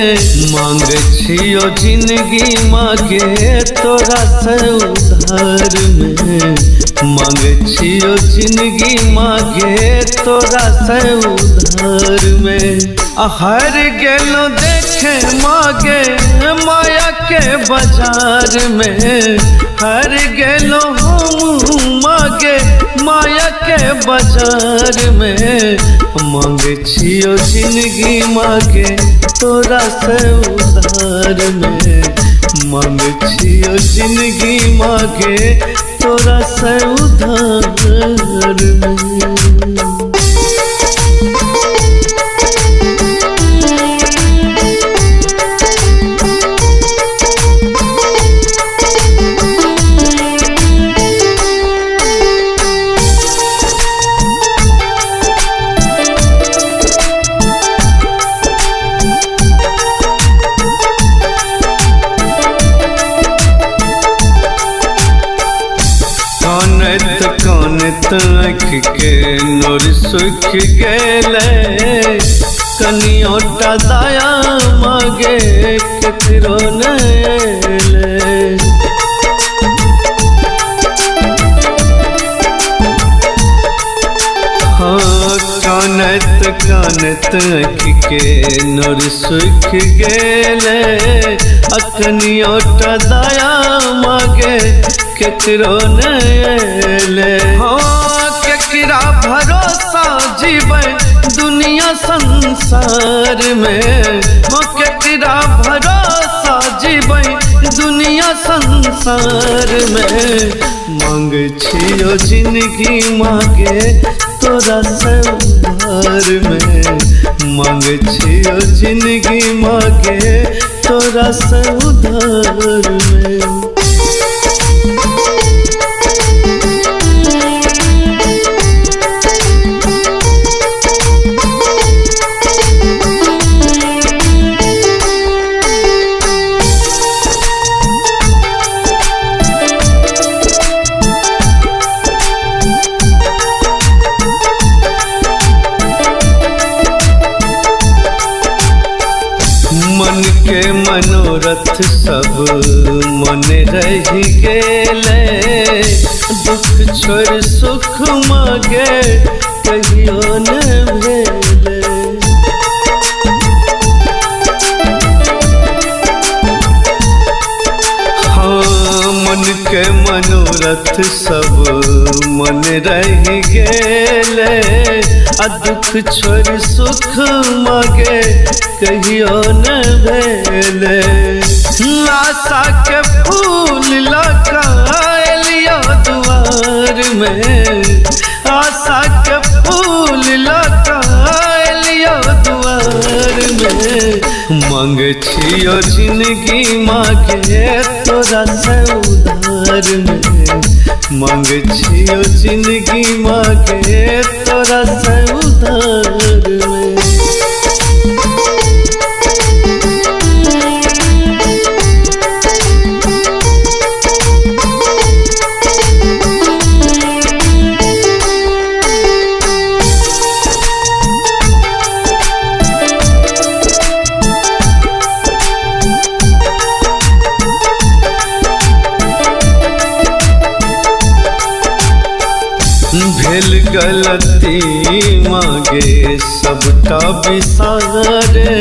में। मांगे छियो जिंदगी मांगे तोरा से उधार में। मांगे छियो जिंदगी मांगे तोरा से उधार में। हर गेलो देखे मांगे माया के बाजार में। हर गेलो हम मांगे माया के बाजार में। मांगे छियो जिंदगी मांगे तोरा से उधार में। मांगे छियो जिंदगी मांगे तोरा से उधार में। कानत आँख के नोर सुख गेले, कनियोटा दया मांगे ककरो ने एले। हाँ कानत कानत आँख के नोर सुख गेले, कनियोटा दया मांगे केकरो ने एले। हाँ केकरा भरोसा जीवे दुनिया संसार में। हो केकरा भरोसा जीवे दुनिया संसार में। मांगे छियो जिंदगी मांगे तोरा से उधार में। मांगे छियो जिंदगी मांगे तोरा से उधार में। मन के मनोरथ सब मन रह गेले, दुख छोड़ सुख मांगे कहियो न भेले। हाँ मन के मनोरथ सब मन रह गेले, आ दुख छोड़ सुख मांगे कहियो न भेले। आशा के फूल लगा लियो दुआर में। आशा के फूल लगा लियो दुआर में। मांगे छियो जिंदगी मांगे तोरा से उधार में। मांगे छियो जिंदगी मांगे तोरा से उधार में। भेल गलती मांगे सबटा बिसारे,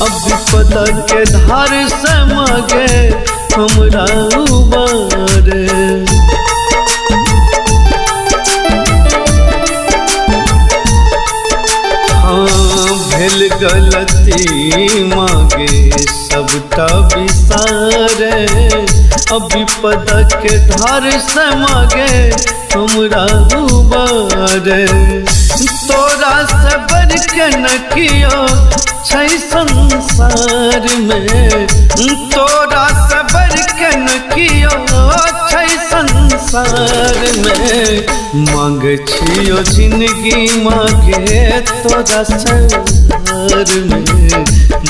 अब विपद के धार से मांगे हमरा उबारे। हाँ भेल गलती मांगे सबटा बिसारे, अब विपद के धार से मांगे हमरा उबारे। तोरा से बढ़ के न कियो छै संसार में। तोरा से बढ़ के न कियो छै संसार में। मांगे छियो जिंदगी मांगे तोरा से उधार में।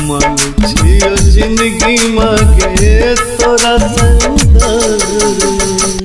मांगे छियो जिंदगी मांगे तोरा से उधार में।